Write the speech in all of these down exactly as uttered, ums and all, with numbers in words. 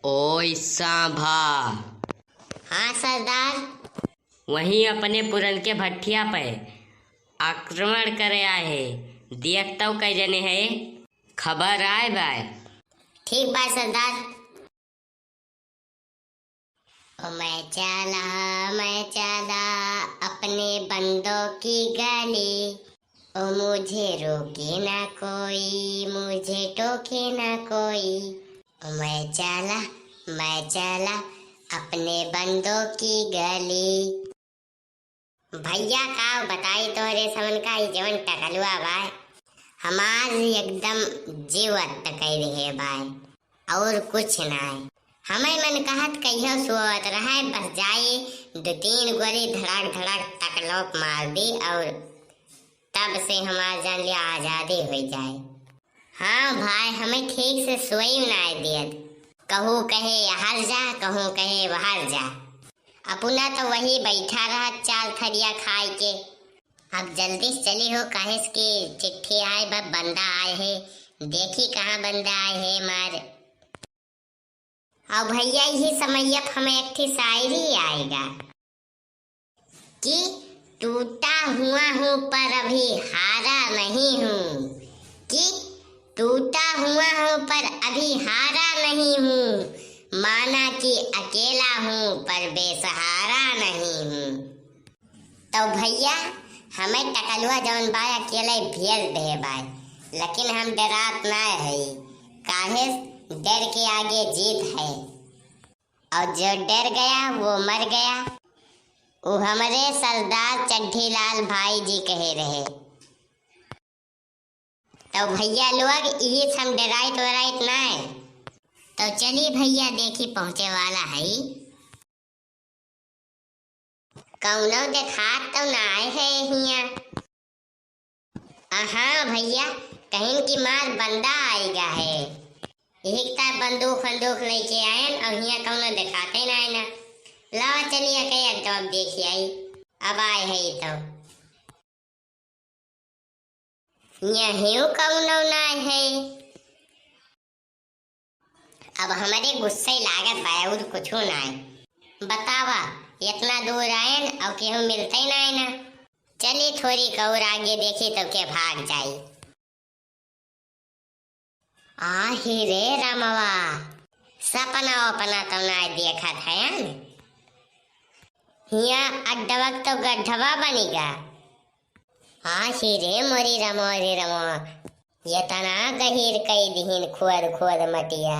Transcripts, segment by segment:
ओए सांभा। हाँ सरदार। वहीं अपने पुरनके भट्ठिया पे आक्रमण करे आए है, देख तउ कै जने है, खबर आए बाय। ठीक बा सरदार। ओ मैं चाला, मैं चाला अपने बंदों की गली, ओ मुझे रोके ना कोई, मुझे टोके ना कोई। ओ मैं चाला, मैं चाला अपने बंदों की गली। भइया, का बताई तोहरे समन का, ई जवन टकलुआ बाय, हमार एकदम जीव अत्त कइ देहे बाय, और कुछ नाय। हमइ मन कहत कहियो सोवत रहइ, बस जाई दो तीन गोली धड़क धड़क तकलोप मार दी, और तब से हमार जान लिया आजादी होइ जाए। हाँ भाई, हमइ ठीक से सोई नाय दियत, कहूँ कहे यहर जा, कहूँ कहे वहर जा। अपना तो वही बैठा रहत चार थरिया खाए के। अब जल्दी से चली हो, काहे से कि चिट्ठी आए बा, बंदा आए है, देखी कहाँ बंदा आए है मार। और भइया, यही समइया पे हमें एक ठे शायरी आएगा कि टूटा हुआ हूँ पर अभी हारा नहीं हूँ, कि टूटा हुआ हूँ पर अभी हारा नहीं हूँ, माना कि अकेला हूँ पर बेसहारा नहीं हूँ। तो भइया, हमइ टकलुआ जौन बा अकेले भेज देहे बाय, लेकिन हम डरात नाय हई, काहे डर के आगे जीत है, और जो डर गया वो मर गया। उ हमरे सरदार चड्ढीलाल भाई जी कहे रहे। तो भइया लोग, इही से हम डराइत वराइत नाय। तो चली भइया, देखी पहुँचे वाला हई। कउनो देखात तो नाय है हियाँ। अहाँ भइया, कहिन कि मार बंदा आइगा है। यही के तार बंदूक वंदूक लइके आयन और हियाँ कउनो देखाते नाय ना। लावा चलिया के एक जवाब देखी आई। अब आए है ई तो। यहीं कउनो नाय है। अब हमरे गुस्से लागत बा और कुछो नाय। बतावा, इतना दूर आयन और केहू मिलते नाय ना। चली थोड़ी कउर आगे देखी तो के भाग जाई। आही रे रामवा, सपना वपना तो नाय देखत हयन। हियाँ अड्डवक तो गड्ढवा बनिगा। आही रे मोरी रमो रे रमो, यतना गहिर कई दिहिन खोद खोद मटिया।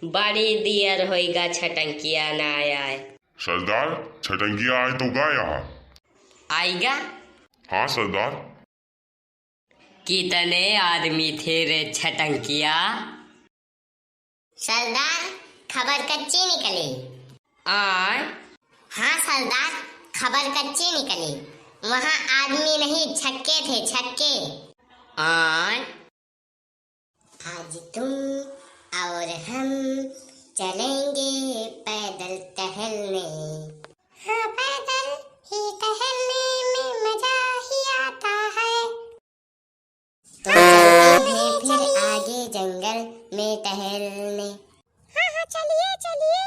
बड़ी दियर होइगा छटंकिया ना आए। सरदार, छटंकिया आए तो का यहाँ? आइगा? हाँ सरदार। कितने आदमी थे रे छटंकिया? सरदार, खबर कच्ची निकली। आय? हाँ सरदार, खबर कच्ची निकली। वहाँ आदमी नहीं, छक्के थे, छक्के। आय? आज तुम और हम चलेंगे पैदल टहलने। हाँ, पैदल ही टहलने में मजा ही आता है। तो चलते हैं फिर आगे जंगल में टहलने। हाँ, हाँ, चलिए, चलिए।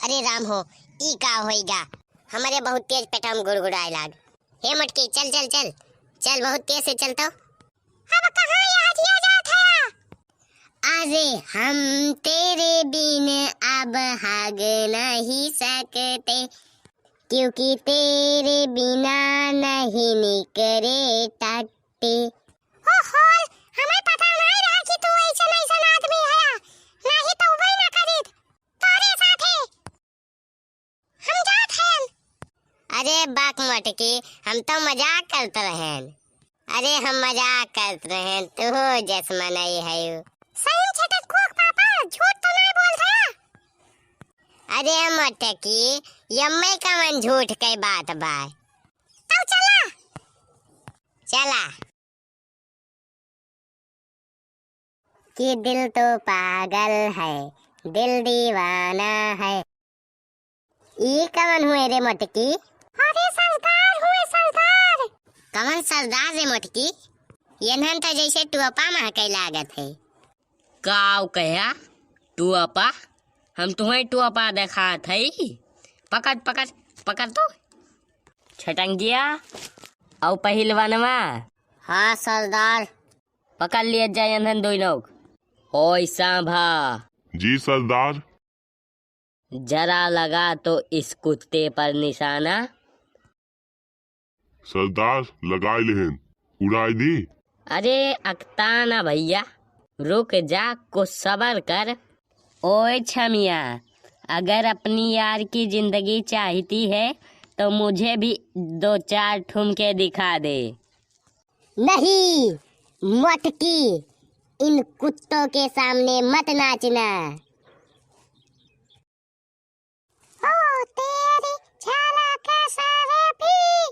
अरे राम हो, ई का होइगा? हमरे बहुत तेज पेटवा में गुड़गुड़ाए लाग। हे मोटकी, चल, चल, चल, चल, बहुत तेज से चल तो। अब कहाँ ये हथिया जात है? अरे हम तेरे बिन अब भाग नहीं सकते, क्योंकि तेरे बिना नहीं निकरे टट्टी। ओहो, हमें पता नहीं रहा कि तू ऐसन ऐसन आदमी है, नहीं तो वही ना करीत तोरे साथे। हम जात हन। अरे बाक मटकी, हम तो मजाक करत रहन। अरे हम मजाक करत रहन, तू हो जस मनई है। सही में छटक खोक पापा, झूठ तो नहीं बोल रहा। अरे मटकी, यम्मे कवन झूठ के बात बा। तब चला। चला। कि दिल तो पागल है, दिल दीवाना है। ई कवन हुए रे मोटकी? अरे सरदार हुए सरदार। कवन सरदार रे मोटकी? एन्हन त जैसे टुअपा महकै लागत है। काव कह्या? टुअपा? हम तुहैं टुअपा देखात हई। पकड़, पकड़, पकड़ तो। छटंगिया, अउ पहिलवानवा। हाँ सरदार। पकड़ लिया जाए एन्हन दोनों। ओए सांभा। जी सरदार। जरा लगा तो इस कुत्ते पर निशाना। सरदार, लगाई लेहन, उड़ाई दी। अरे अकता ना भैया, रुक जा, कुछ सबर कर। ओए छमिया, अगर अपनी यार की जिंदगी चाहती है तो मुझे भी दो चार ठुमके दिखा दे। नहीं, मोटकी, इन कुत्तों के सामने मत नाचना। ओ तेरी झालक सरफी,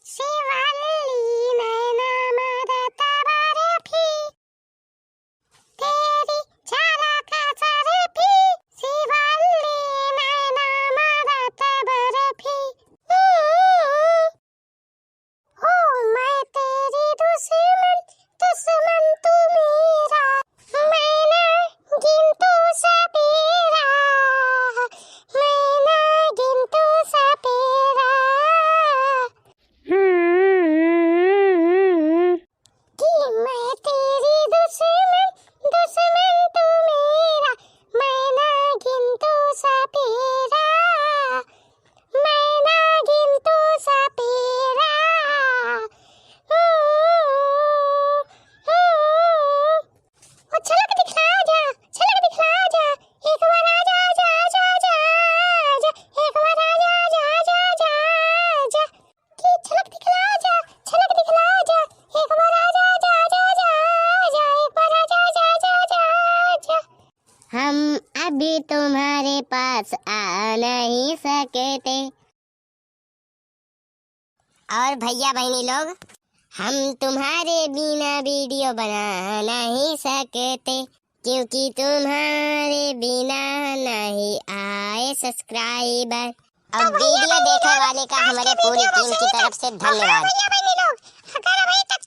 शिवल्ली नैना मदद बरफी। तेरी झालक सरफी, शिवल्ली नैना मदद बरफी। ओ मैं तेरी दुश्मन, दुश्मन तू मेरा। मैं ना गिनतू सपेरा, मैं ना गिनतू सपेरा। हम्म। कि मैं तेरी दुश्मन, दुश्मन तू मेरा, मैं ना गिनतू सपेरा, मैं ना गिनतू सपेरा। ओ, ओ, ओ, ओ, झलक दिखला जा, झलक दिखला जा, एक बार आजा, आजा, आजा, आजा, आजा, एक बार आजा, आजा, आजा, आजा, आजा। कि झलक दिखला जा, झलक दिखला जा, एक बार आजा, आजा, आजा, आजा, आजा, एक बार आजा, आजा, आजा, आजा, आजा। हम अभी तुम्हारे पास आ नहीं सकते। और भैया बहनी लोग, हम तुम्हारे बिना वीडियो बना नहीं सकते। क्योंकि तुम्हारे बिना नहीं आए सब्सक्राइबर। और वीडियो देखने वाले का हमारे पूरी टीम की तरफ से धन्यवाद। भैया बहनी लोग, अगर अभी तक